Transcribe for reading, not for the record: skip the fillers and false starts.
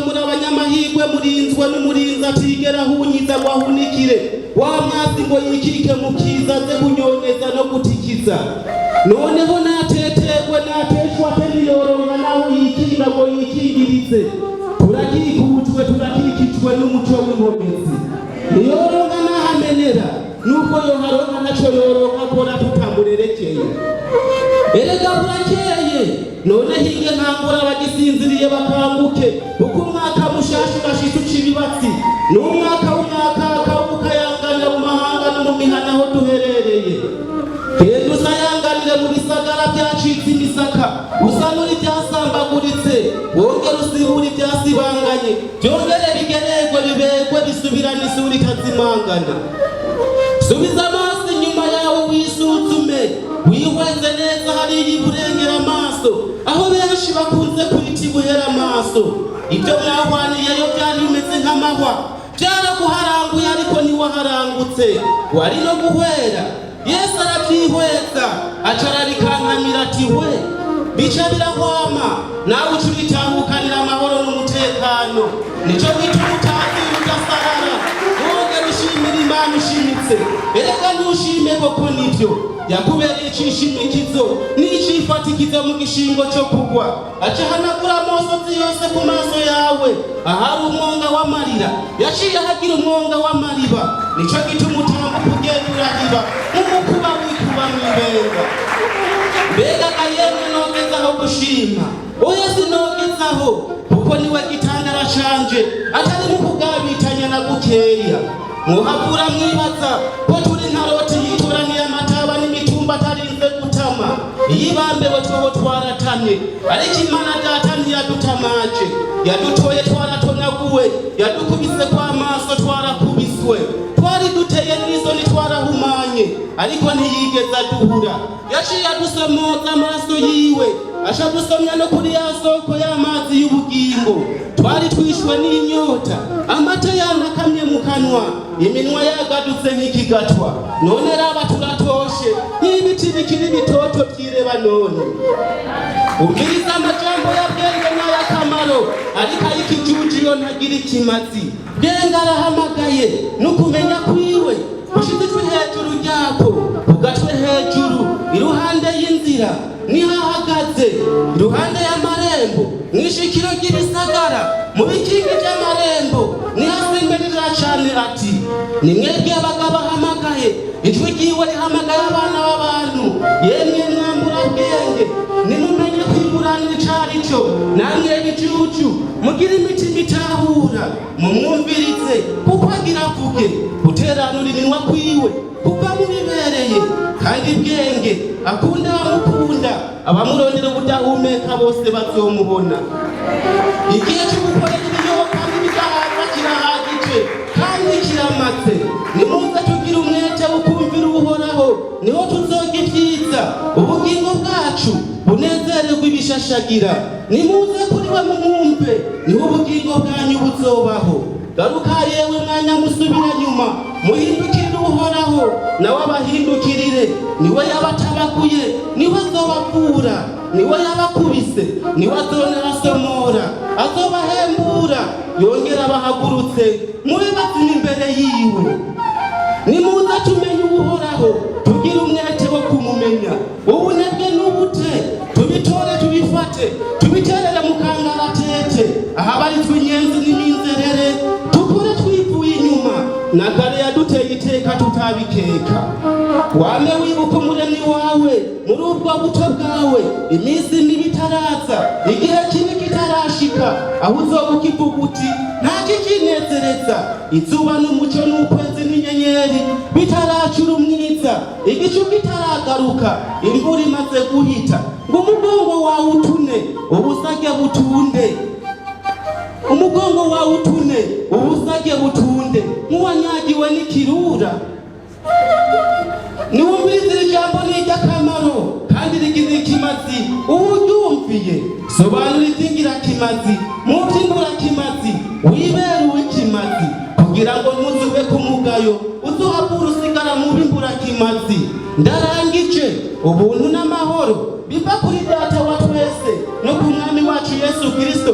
Muri abanyamahirwe, murinzwe n'umurinzi atigera ahunyiza ngo ahunikire wa mwasi ngo yikike mu kiza aze kunyonyeza no gutikiza. Noneho natetegwe nateshwa te, niyoronka naho yikinga ngo yikingirize. Turakikujwe, turakikijwe n'umuco w'inkomezi. Niyoronka nahamenera, nubwo yoharonka naco yoronka akora tutamurerekeye. Erega burakeye, none hinge nkangura abagisinziriye bakanguke, kuko umwaka mushasha urashitse uca ibibatsi. Ni umwaka w'umwakaka w'ukayangana mu mahanga no mu mihana aho duherereye. Genda usayanganire mu bisagara byacitse imisaka, usanura ibyasambaguritse, wongere usibure ibyasibanganye, byongere bigererwe, biberwe, bisubirane isura itazimangana. Subiza amaso inyuma yawe, wisuzume, wihweze neza hariya iburengera amaso, aho benshi bakunze kwita ibuhera amaso. Ibyo mwahwaniyeyo byari bimeze nk'amahwa, byaraguharanguye, ariko ntiwaharangutse, wari no guhwera. Yesu arabyihweza, aca arabikankamira ati we, bica birahwama, nawe uca uritahukanira amahoro n'umutekano. Nico gituma utazira udasarara, wongera ushimira Imana ushimitse. Erega ntushime koko, nibyo yakubereye icishimikizo n'icifatikizo mu gishingo cyo kugwa. Aca ahanagura amosozi yose ku maso yawe. Ahari umwonga w'amarira, yaciye ahagira umwonga w'amariba. Nico gituma utambuka ugenda urahiba nk'umukuba wikuba mw'ibenga. Mbega kayemwe, nogezaho gushima? Oya, sinogezaho, kuko niwe gitandara canje atari mu kugabitanya na gukeya. Muhavura mwibaza ko turi nka Loti yitoraniye amataba n'imitumba atarinze gutama. Iyo ibambewe tweho twaratamye, ariko Imana Data ntiyadutamaje. Yadutoye twaratonaguwe, yadukubise kw'amaso twarakubiswe, twari duteye n'isoni, twarahumanye, ariko ntiyigeze aduhura. Yaciye adusomoza amaraso yiwe, aca dusomya no kuri ya soko y'amazi y'ubugingo. Twari twishwe n'inyota, amata yanakamye mu kanwa, iminwa yagadutse nk'ikigatwa. None raba, turatoshe nk'ibiti bikiri bitoto by'ireba. None ubwiriza amajambo ya Bwenge n'ay'akamaro, ariko ay'ikijuju yo ntagira ikimazi. Bwenge arahamagaye n'ukumenya kwiwe, ushize ijwi hejuru ryako ugatwe hejuru. Iruhande y'inzira niho ahagaze, iruhande y'amarembo, mw'ishikiro ry'ibisagara, mu bikingi by'amarembo niho asemberera cane ati: "Ni mwebwe abagabo ahamagaye." Ijwi ryiwe rihamagaye abana b'abantu. Yemwe mwambura bwenge, nimumenye kwiguranira icari cyo. Namwe bijuju, mugire imitima itahura, mumwumvirize, kuko agira avuge. Guteranura iminwa kwiwe kuva mubibereye, kandi Bwenge akunda abamukunda. Abamurondera ubudahumeka bose bazomubona. Igihe cyo gukorera ibiyoka n'ibidahaza kirahagije kandi kiramaze. Nimuze tugire umwete wo kumvira Uhoraho, niho tuzoga ibyiza, ubugingo bwacu bunezererwa ibishashagira. Nimuze kuri we mumwumve, niho ubugingo bwanyu buzobaho. Garuka yewe mwanya musubira nyuma, muhindukirire Uhoraho, nawe abahindukirire. Niwe yabatabaguye, niwe azobavura. Niwe yabakubise, niwe azonabasomora. Azobahembura, yongera abahagurutse, mube bazima imbere yiwe. Nimuze tumenye Uhoraho, tugire umwete wo kumumenya. Ubunebwe n'ubute tubitore, tubifate, tubiterere mu kangaratete, ahabarizwa inyenzi n'iminzerere. Tukure twivuye inyuma, na kare yaduteye iteka tutabikeka. Wame wibuka Umuremyi wawe muri ubwo buto bwawe, iminsi mibi itaraza, igihe kibi kitarashika, aho uzoba ukivuga uti: "Nta kikinezereza." Izuba n'umuco n'ukwezi n'inyenyeri bitaracura umwiza, igicu kitaragaruka, imvura imaze guhita, ngo umugongo wawe utune ubusage butunde, umugongo wawe utune ubusage butunde nk'uwanyagiwe n'ikirura. Niwumvirize iri jambo, ni iry'akamaro kandi rigize ikimazi uwuryumviye. Sobanura iby'ingirakimazi mu by'imburakimazi, wibere uw'ikimazi, kugira ngo ntuzube ku mugayo, uzohabura usigara mu b'imburakimazi. Ndarangije. Ubuntu n'amahoro biva kuri Data wa twese no ku Mwami wacu Yesu Kristo.